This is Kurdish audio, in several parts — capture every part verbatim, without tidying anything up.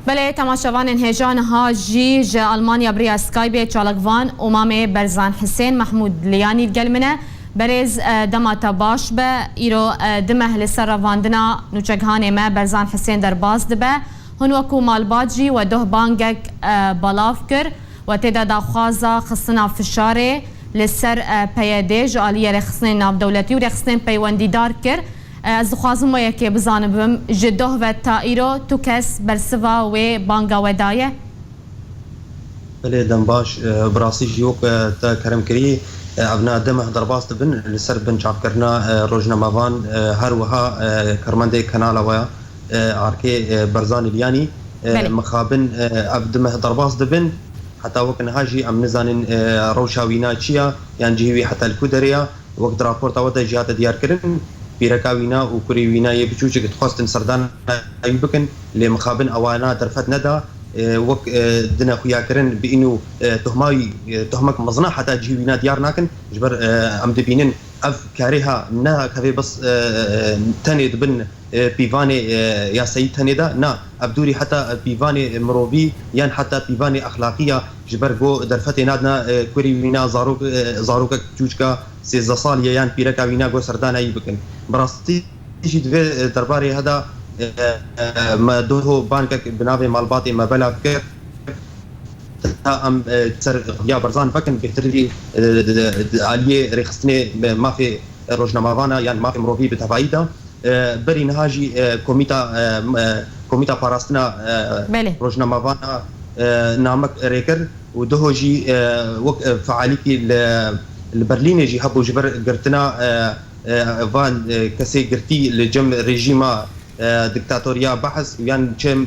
Belê, temaşevanên hêja, niha jî ji Almanya bi riya Skypeê çalakvan û mamê Berzan Hisên Mehmûd Liyanî digel min e. Berêz, e, dema te baş be. Îro, e, du meh li ser revandina nûçegihanê me Berzan Hisên derbas dibe. Hûn wekû malbat jî we doh bangek, e, balav kir. We tê de daxwaza xistina fişarê li ser, e, P Y D ji aliyê rêxistinên navdewletî û rêxistinên peywendîdar kir. E, ez dixwazim we yekê bizanibim, ji doh ve ta îro tu kes bersiva wê banga we daye? Belê, dem baş. E, bi rastî jî wek, e, te kerem kirî, e, evna du meh derbas dibin li ser binçavkirina, e, rojnamevan, e, her wiha, e, karmendê kanala we, e, Arkê, e, Berzan Liyanî, e, Belê. Mixabin, e, ev du meh derbas dibin. Heta wek niha jî em nizanin, e, rewşa wîna çi ya, yan cihê wî heta li ku derê ya. Wek di raporta we de jî hate diyarkirin, pîreka wîna û kurê wîna yê biçûçik dixwestin serdana wî bikin, lê mixabin ewana derfet neda. E, wek, e, dine xuyakirin bi înû, e, tohma wî, e, tohmek mezina heta cihê wîna diyar nakin. Ji ber, e, em dibînin ev karê ha ne kevê bes, e, e, tenê dibin e, pîvanê, e, yasayî tenê de na, ev dûrî heta pîvanê mirovî yan heta pîvanê exlaqî ya, ji ber ku derfetê nadina, e, kurî wîna zarok, e, zarokek çûçka sêzdeh salî ye yan pîreka wîna ku serdana wî bikin. Bi rastî jî di vê, e, derbarê heda, e, e, me doho bankek bi navê malbatê me belav kir. Ta em, e, ser ya Berzan vekin bêhtir jî, e, di, di, di aliyê rêxistinê, e, mafê rojnamevana yan mafê mirovî bi tevayî de. E, berî niha jî, e, komîta, e, m-, e, komîta parastina, e, Belê. Rojnamevana, e, namek rêkir û diho jî, e, wek, e, fealîkî li, li Berlînê jî hebû ji ber girtina, e, e, van, e, kesê girtî li cem rejîma, e, diktatoriya Behs û yan çem, e,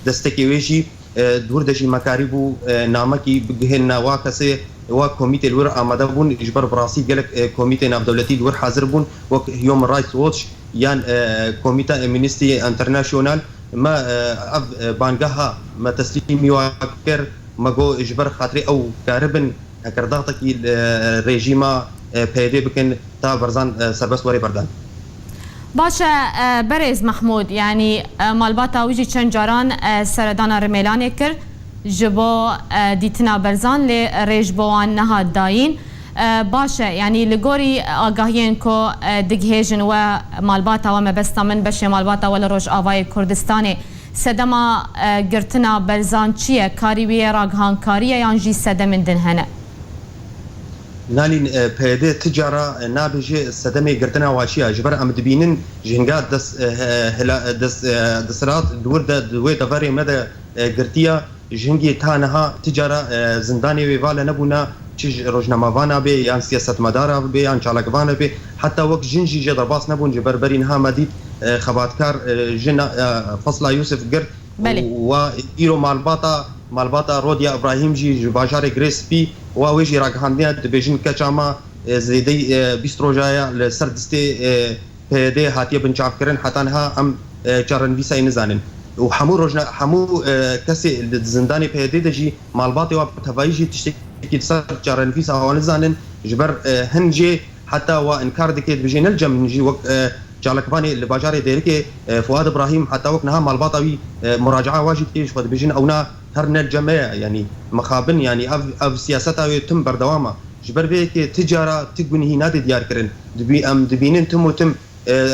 destekê wê jî, e, di wir de jî me karîbû, e, namekî bigihêne wa kesê, wa komîtê li wir amade bûn, ji ber bi rastî gelek, e, komîtê navdewletî li wir hazir bûn, wek Human Rights Watch yan, e, Komîta Amnesty International. Me, e, ev, e, bangeha me teslîmî wa kir, me got ji ber xatirê ew karibin hekerdaxtekî li rejîma, e, P Y D bikin ta Berzan, e, serbest were berdan. Baş e, e, berêz Mehmûd, yanî, e, malbata wî jî çend caran, e, seredana Rimêlanê kir ji bo, e, dîtina Berzan, lê rê ji bo wan nehat dayîn. E, baş e, yanî li gorî agahiyên ku, e, digihêjin we malbata we, mebesta min beşê malbata we li Rojavayê Kurdistanê, sedema, e, girtina Berzan çi ye? Karî wî ye ragihankarî ye yan jî sedemên din hene? Nalîn, e, P Y D ti cara, e, nabêje sedemê girtina wa çi ya. Ji ber em dibînin ji hinga des-, e, he-, hela-, e, des-, e, desthilat di wir de, di wê deverê me de, e, girtiya. Ji hingê ta niha ti cara, e, zindanê wê vala nebûna, çi ji rojnamevana bê, yan siyasetmedara bê, yan çalakvana bê. Heta wek jin jî jê derbas nebûn, ji ber berî niha me dît, e, xebatkar, e, jin, e, Fesla Yusuf girt. Belê. Û wa îro malbata, malbata Rodiya Ibrahîm jî ji bajarê Girê Spî, wa wê jî ragihandiye, dibêjin keça me, e, zêdeyî, e, bîst roja ye li ser distê, e, P Y D hatiye binçavkirin, heta niha em, e, çarenivîsa wî nizanin. Û hemû rojna-, hemû, e, kesê li zindanê P Y D de jî malbatê wa bi tevayî jî tiştekî li ser çarenivîsa wa nizanin. Ji ber, e, hin jê heta wa inkar dike, dibêje ne li cem min jî, wek, e, çalakvanê li bajarê Dêrikê, e, Fuad Ibrahîm, heta wek niha malbata wî, e, muracaa wa jî dike, ji xwe dibêjin ewna her ne li cem me ye, yanî mixabin, yanî ev, ev siyaseta wê tim berdewam e. Ji ber vê yekê ti cara ti gunîhî nade diyarkirin. Dibî-, em dibînin tim û tim, e,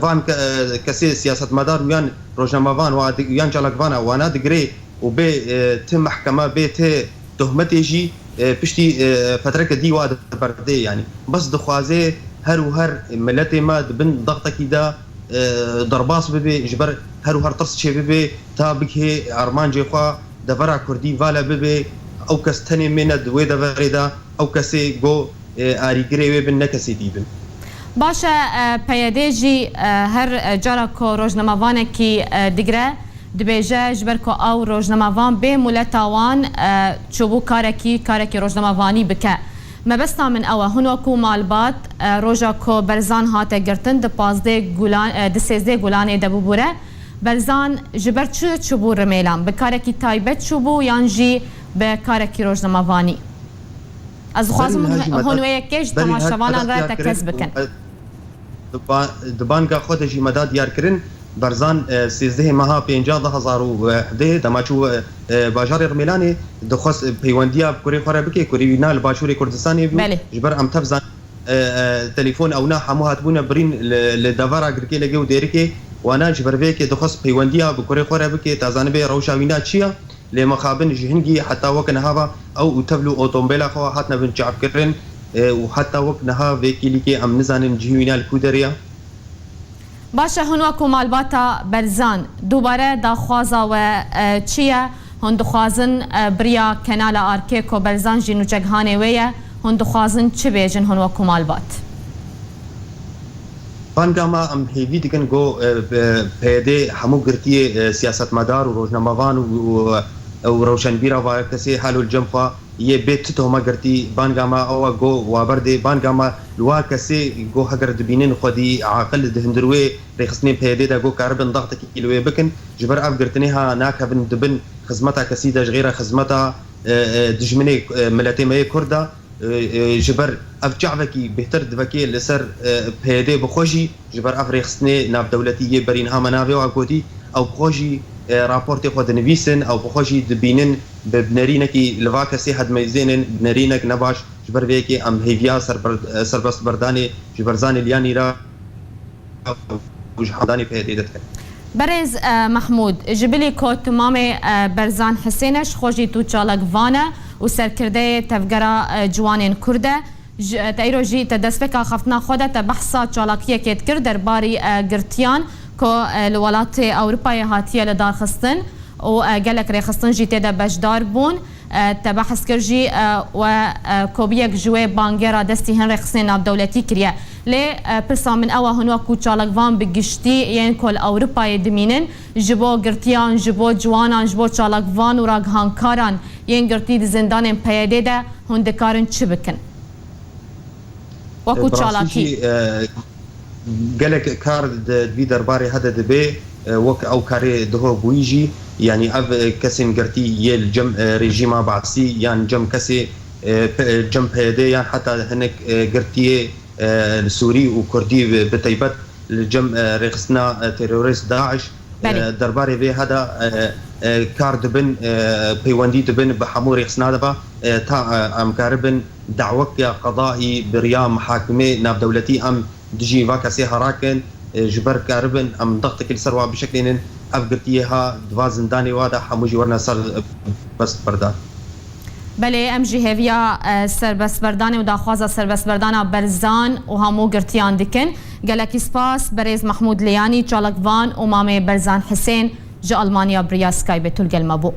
van ke-, e, kesê siyasetmedar û yan rojnamevan wa di-, yan çalakvana wana digirê û bê, e, ti mehkeme, bê ti tohmetê jî, e, piştî, e, fetreke dî wa diberdê, yanî. Bes dixwaze her û her miletê me di bin dextekî de, e, derbas bibe, ji ber her û her tirs çê bibe, ta bigihê armancê xwe, devera kurdî vala bibe, ew kes tenê mîne di wê deverê de, ew kesê go, e, arîgirê wê bin, ne kesê dî bin. Baş e, e, P Y D jî, e, her, e, cara ku rojnamevanekî, e, digire, dibêje, ji ber ku ew rojnamevan bê, mileta wan, e, çûbû karekî, karekî rojnamevanî bike. Mebesta min ew e, hûn wekû malbat, e, roja ku Berzan hate girtin, di pazdeh Gulan, e, di sêzdeh Gulanê de bûbûre. Berzan ji ber çi çûbû Rimêlan? Bi karekî taybet çûbû yan jî bi karekî rojnamevanî? Ez dixwazim Berî niha jî me hûn da, wê yekê ji berî niha jî me temaşevanan da re diyar tekez kirin, bikin. Di ba-, di banga xwe de jî me da diyarkirin, Berzan, e, sêzdehê meha pênca du hezar û hejdeh dema çû, e, e, bajarê Rimêlanê, dixwest, e, peywendiya bi kurê xwe re bike, kurê wîna li Başûrê Kurdistanê bû. Belê. Ji ber em tev zan-, e, e, telefon ewna hemû hatibûne birîn li, li devera Girkêlegê û Dêrikê. Wana ji ber vê yekê dixwest peywendiya bi kurê xwe re bike, ta zanibe rewşa wîna çi ye. Lê mixabin ji hingî heta wek niha ve ew û tevl û otomobêla xwe hatine bin çapkirin, e, û heta wek niha vê kîlîkê em nizanin cihê wîna li ku derê ye. Baş e, hûn wekû malbata Berzan, dubare daxwaza we, e, çi ye? Hûn dixwazin, e, bi riya Kenala Arkê ku Berzan jî nûçeghanê wê ye, hûn dixwazin çi bêjin hûn wekû malbat? Banga me em hêvî dikin ku, e, e, P Y D hemû girtiyê, e, siyasetmedar û rojnamevan û, û, û rewşenbîra va kesê hal û li cem xwe yê bê ti toma girtî. Banga me ew e ku wa berdê, banga me li wa kesê ku heger dibînin xwedî aqil di hundir wê rêxistinên P Y D de ku karibin daxtekî li wê bikin, ji ber ev girtinê ha nakevin di bin xizmeta kesî de, ji xêra xizmeta, e, e, dijminê, e, miletê me yê Kurd de. E, e, ji ber ev çavekî bêhtir divekê li ser, e, P Y D bi xwe jî, ji ber ev rêxistinê navdewletî yê berî niha me navê wan gotî, ew bi xwe jî, e, raportê xwe dinivîsin, ew bi xwe jî dibînin, bi, bi nerînekî li va kesê hedmeyzênin, bi nerînek nebaş, ji ber vê yekê em hêviya serber-, e, serbestberdanê ji Berzanê Liyanî re û ji handanê P Y D de dikin. Berêz, e, Mehmûd, ji bilî ku tu mamê, e, Berzan Hisên e, ji xwe jî tu çalakvan e û serkirdeyê Tevgera, e, Ciwanên Kurd e. Ji, e, te îro jî te destpêka xeftina xwe de te behsa çalakiyekê dikir derbarî, e, girtiyan ku, e, li welatê Ewropayê hatiye lidarxistin û, e, gelek rêxistin jî tê de beşdar bûn. E, te behs kir jî, e, we, e, ku bi yek ji wê bangera destî hin rêxistinên navdewletî kiriye. Lê, e, pirsa min ew e, hûn wekû çalakvan bi giştî yên ku li Ewropayê dimînin, ji bo girtiyan, ji bo ciwanan, ji bo çalakvan û ragihankaran yên girtî di zindanên P Y D de hûn dikarin çi bikin? Wekû Bi rastî çalakî. Jî, e, gelek kar di, di vî derbarê hede dibe, e, wek ew karê diho bûyî jî, yanî ev, e, kesên girtî yê li cem, e, rejîma Baasî yan cem kesê, e, pe-, cem P Y D yan heta hinek, e, girtiyê, e, li Sûrî û Kurdî bi, bi taybet li cem, e, rêxistina, e, terorist DAIŞ, Belê. E, derbarê vê heda, e, e, kar dibin, e, peywendî dibin bi hemû rêxistina de ve, e, ta, e, em karibin daweke qedaî bi riya mihakimê navdewletî em dijî va kesê herakin, e, ji ber karibin em dextekî li ser wa bişeklênin, ev girtiyê ha di va zindanê wa de hemû jî werine ser, e, best berdan. Belê, em jî hêviya, e, serbestberdanê û daxwaza serbestberdana Berzan û hemû girtiyan dikin. Gelekî spas, berêz Mehmûd Liyanî, çalakvan û mamê Berzan Hisên ji Almanya bi riya Skypeê tu li gel me bû.